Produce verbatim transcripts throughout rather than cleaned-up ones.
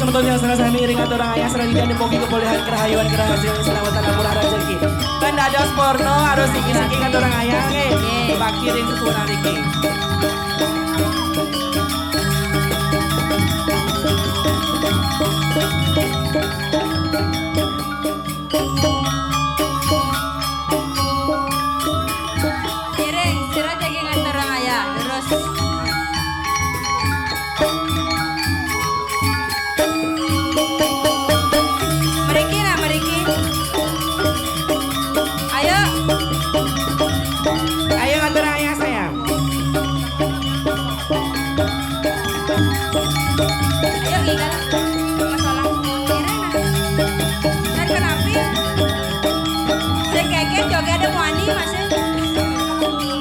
Untuk yang salah sami ring aturang ayah, sareng titiang mugi kepulihan kerahayuan, kerahasilan, keselamatan, murah rezeki. Kan dados porno harus siki-siki aturang ayah nggih. Nggih. Bakti ring sesuunan niki. Miring, sira jagi ngaturang ayah, lurus. Mriki nah, mriki. Ayo. Ayo ngaturang ayah, sayang. Ayo, Igal. Masalah. Kira nah. Kan kenapi? Sing keket joget ada muani masih.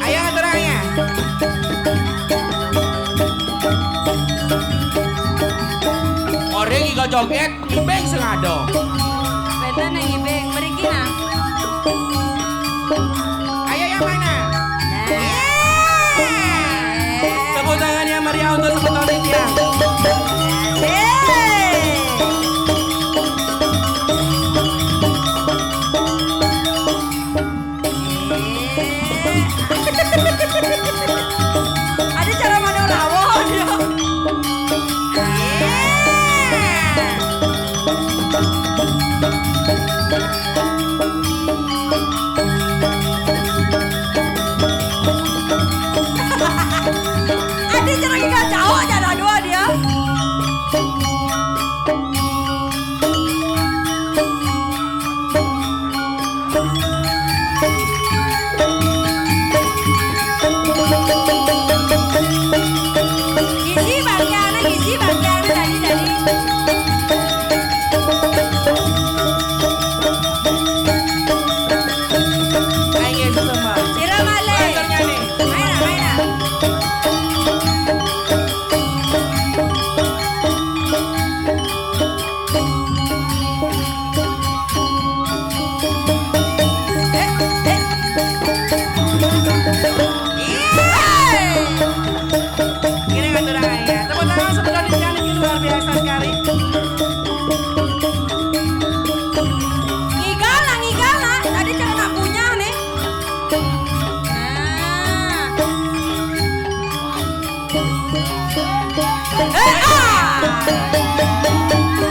Ayo, aturang ya. Orang Igal joget, ibing sing ada. Beta nang ibing, mriki nah. Ayo, yang mana? Nah. Tepuk tangan yang meriah untuk semeton India. Yeay. Ada cara mana rawon ya? Ada cara kita jauh aja ada dua dia. Gizi bagiannya, gizi bagiannya tadi, tadi. Ayo, sesama. Sira malih. Main lah, main lah. Ini ngatur aja. Tepuk tangan sebelum dicari, ini luar biasa sekali. Ngigal lah, ngigal lah. Tadi cara nak punya nih. Nah. Eh, ah!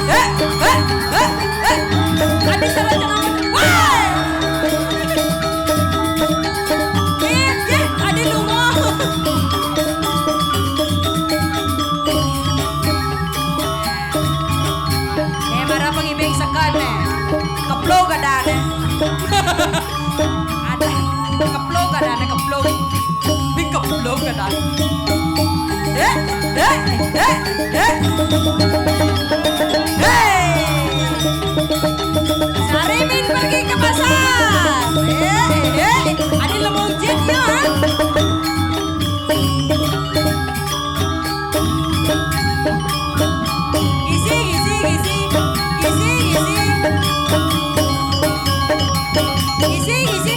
Eh, eh, eh, eh. Adi salah jenama. Wah! Eh, eh, Adi lunga. Eh, marang pengibing segan, eh. Keplok keadaan, eh. Ada. Keplok keadaan, eh, keplok. Di keplok keadaan. Eh, eh, eh, eh. Hei. Sarimin pergi ke pasar. Eh, eh, eh. Ada lemujit ya, ha? Gisi, gisi, gisi. Gisi, gisi. Gisi, gisi.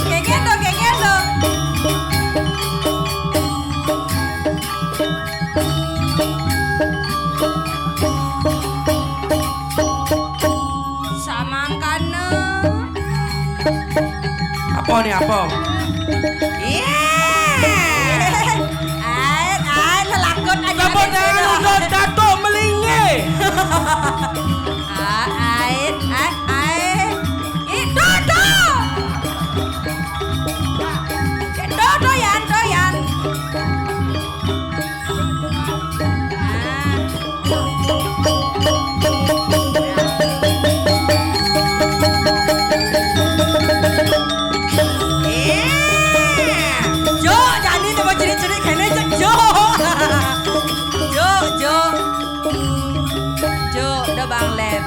Kekendo, kekendo. Samangkana. Apa nih, apa? Iya. Air, air, lelakut aja. Tepuk tangan untuk Datuk Melinggih. Ah, air, air, air. Ih, Dodo. Ih, Dodo, Yan, Doyan. Ah. Eh, Jok, jani tu mau cerit-cerit kena je, Jok. Jok, Jok. Jok, dah Bang Lem.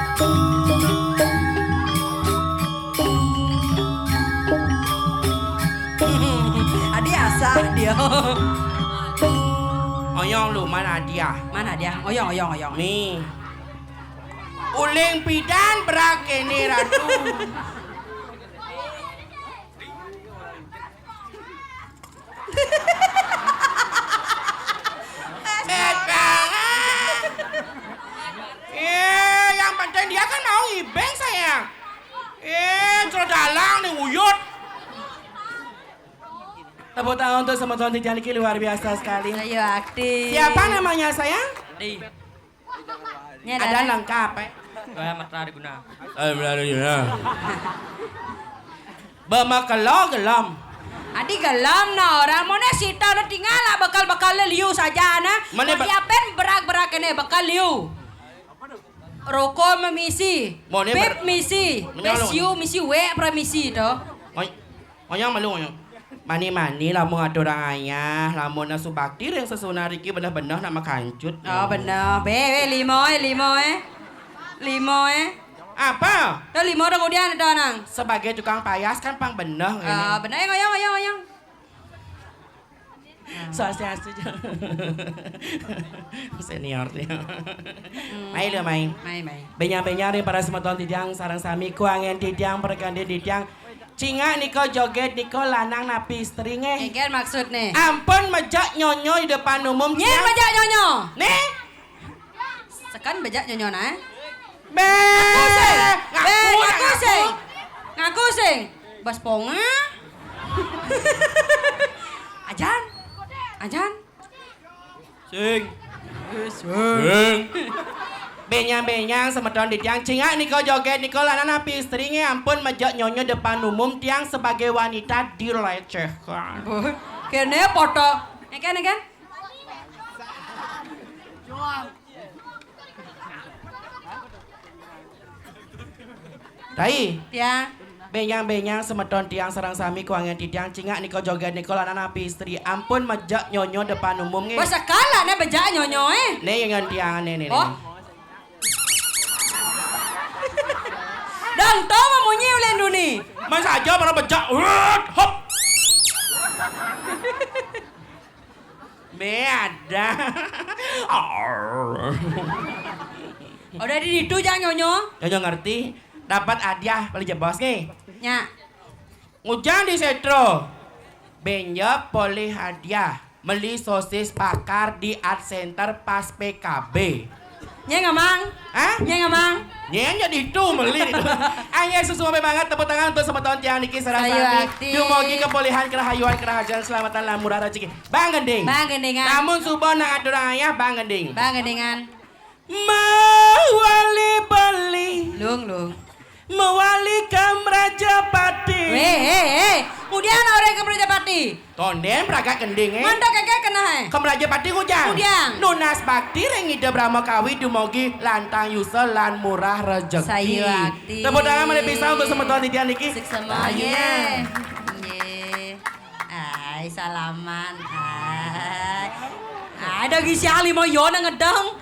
Adi asah dia. Oyong lu, mana dia? Mana dia? Oyong, oyong, oyong. Ni. Uling pidan berak kéné, Ratu. Hebat banget. Eh, yang penting dia kan mau ngibeng, sayang. Eh, cerodalang nih, uyut. Tepuk tangan untuk semeton titiang niki, luar biasa sekali. Ayo, aktif. Siapa namanya, sayang? Di. Ada lengkap, eh? Wah, Matra Diguna. Eh, Matra Diguna. Bemakelo gelem. Adi gelem nah orang. Mone sita lo tinggal lah bekal-bekal liu saja nah. Mone be- diapen berak-berak ini bekal liu. Roko memisi. Mone Pip ber- misi. Menyolong. Pesiu misi wek premisi to. Ngoy-, ngoyong malu ngoyong. Mani-mani lamun aturang ayah, lamun nak subakti ring sesuunan riki beneh-beneh nak makancut. Oh, beneh. Be, be, limo, eh, limo, eh. Limo, eh. Apa? Tuh limo dong udian to nang. Sebagai tukang payas kan pang beneh ini. Oh, beneh, eh, ngoyong, ngoyong, ngoyong. Swastiastu. Senior dia. Hmm. Mai lo, mai. Mai, mai. Benyang-benyang ring para semeton titiang sareng sami, kuangen titiang, perkende titiang. Cingak nika joget nika lanang napi istri nggih. Engken maksudne. Ampun mejak nyonyo di depan umum. Nyen tiang. Mejak nyonyo. Nih. Seken bejak nyonyo nah. Be. Ngaku sing. Be, ngaku, ngaku ngaku. Sing. Ngaku sing. Bas ponga. Ajan. Ajan. Sing. Sing. Benyang-benyang semeton titiang, cingak nika joget nika lanang napi istri nggih, ampun mejak nyonyo depan umum, tiang sebagai wanita dilecehkan. Kene foto. Eken, eken. Tai. Tiang. Benyang-benyang semeton tiang sareng sami kuangen titiang, cingak nika joget nika lanang napi istri, ampun mejak nyonyo depan umum nggih. Wes sekala ne bejak nyonyo eh. Ne yang tiang ne ne. Oh. Dong to memunyi ulin duni. Mas aja para bejak. Wet, hop. Be ada. Udah di ditu jang nyonyo. Nyonyo ngerti. Dapat hadiah paling jebos nggih. Nya. Ngujang di Setro. Benjep polih hadiah. Meli sosis bakar di Art Center pas P K B. Nyeng amang. Hah? Nyeng amang. Nyeng jadi itu meli itu. Ayo susu banget tepuk tangan untuk semeton tiang niki sareng sami. Dumugi kepulihan kerahayuan kerahajaan selamatan lan murah rezeki. Bang Gending. Bang Gendingan. Namun suba nang aturang ayah Bang Gending. Bang Gendingan. Mawali beli. Lung, lung. Mawali ka Mrajapati. Weh, eh, eh. Kemudian orang ka Mrajapati. Tonden pragat gending eh. Mandok kagak kena eh. Ka Mrajapati ngujang. Ngujang. Nunas bakti ring Ida Brahma Kawi dumugi lantang yusa lan murah rejeki. Sayuwakti. Tepuk tangan mana bisa untuk semeton titiang niki. Suksma. Ayo, nggih. Nggih. Ai salaman. Ai. Ada gisi ahli mau yo nang ngedeng.